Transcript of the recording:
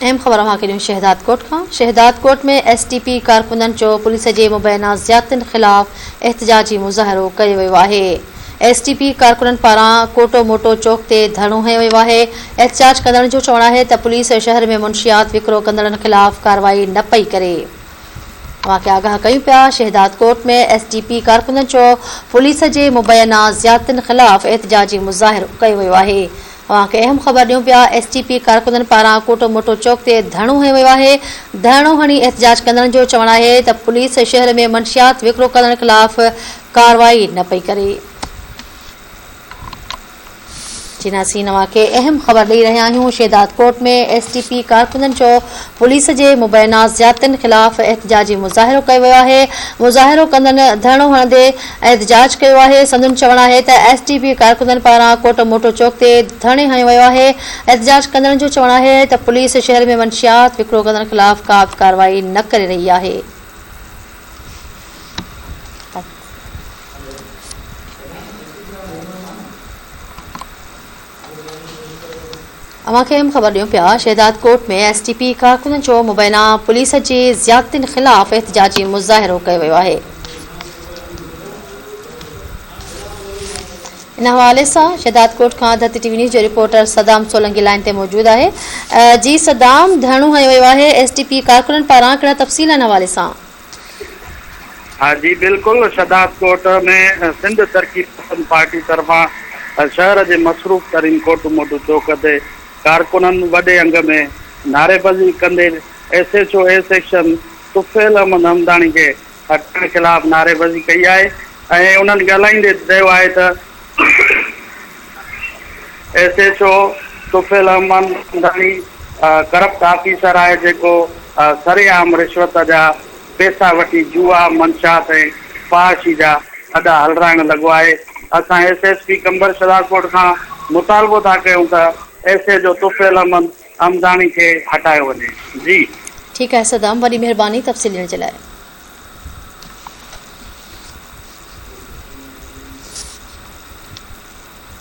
اهم خبر اوهان کي ڏيون شهدادڪوٽ کان، شهدادڪوٽ ۾ ايس ٽي پي ڪارڪنن جو پوليس جي مبينا زيادتين خلاف احتجاجي مظاهرو ڪيو ويو آهي. ايس ٽي پي ڪارڪنن پاران ڪوٽو موٽو چوڪ تي ڌرڻو هنيو ويو آهي. احتجاج ڪندڙن جو چوڻ آهي ته پوليس شهر ۾ منشيات وڪرو ڪندڙن خلاف ڪارروائي نه پئي ڪري. اوهان کي آگاهه ڪيون پيا شهدادڪوٽ ۾ ايس ٽي پي ڪارڪنن جو پوليس جي مبينا زيادتين خلاف احتجاجي مظاهرو ڪيو ويو آهي. اوهان کي اهم خبر ڏيون پيا ايس ٽي پي ڪارڪنن پاران ڪوٽو موٽو چوڪ تي ڌرڻو هنيو ويو آهي، ڌرڻو هڻي احتجاج ڪندڙن جو چوڻ آهي ته پوليس شهر ۾ منشيات وڪرو ڪندڙن خلاف ڪارروائي نه پئي ڪري. جناسين اوهان کي اهم خبر ڏئي رهيا آهيون شهدادڪوٽ ۾ ايس ٽي پي ڪارڪنن جو پوليس جي مبينا زيادتين خلاف احتجاجي مظاهرو ڪيو ويو آهي مظاهرو ڪندن ڌرڻو هڻندي احتجاج ڪيو آهي، سندن چوڻ آهي ته ايس ٽي پي ڪارڪنن پاران ڪوٽ موٽو چوڪ تي ڌرڻي هنيو ويو آهي، احتجاج ڪندڙن جو چوڻ آهي ته پوليس شهر ۾ منشيات وڪرو ڪندڙن خلاف ڪا به ڪارروائي نه ڪري رهي آهي. اوهان کي اهم خبر ڏيون پيا شهدادڪوٽ ۾ ايس ٽي پي ڪارڪنن جو مبينا پوليس جي زيادتين خلاف احتجاجي مظاهرو ڪيو ويو آهي. ان حوالي سان شهدادڪوٽ کان ڌرتي ٽي وي نيوز جو رپورٽر صدام سولنگي لائين تي موجود آهي جي صدام ڌرڻو هنيو ويو آهي ايس ٽي پي ڪارڪنن پاران ڪهڙا تفصيل ان حوالي سان. ها جي بلڪل شھدادڪوٽ ۾ سنڌ ترقي پسند پارٽي طرفان شهر جي مصروف ترين ڪوٽ موٽو چوڪ تي ڪارڪنن وڏي انگ ۾ نعريبازي ڪندي S H O A section Tufail Ahmed Hamdani کي هٽائڻ خلاف نعريبازي ڪئي آهي ۽ انهن ڳالهائيندي چيو آهي ته S H O Tufail Ahmed Hamdani corrupt officer آهي جيڪو سرعام رشوت جا پيسا وٺي جوا، منشيات ۽ فحاشي جا اڏا هلرائڻ لڳو آهي. اسان S S P Qambar Shahdadkot کان مطالبو ٿا ڪيون ته S H O Tufail Ahmed Hamdani کي هٽايو وڃي. جي. ٺيڪ آهي صدام وڏي مهرباني تفصيل ڏيڻ جي لاء.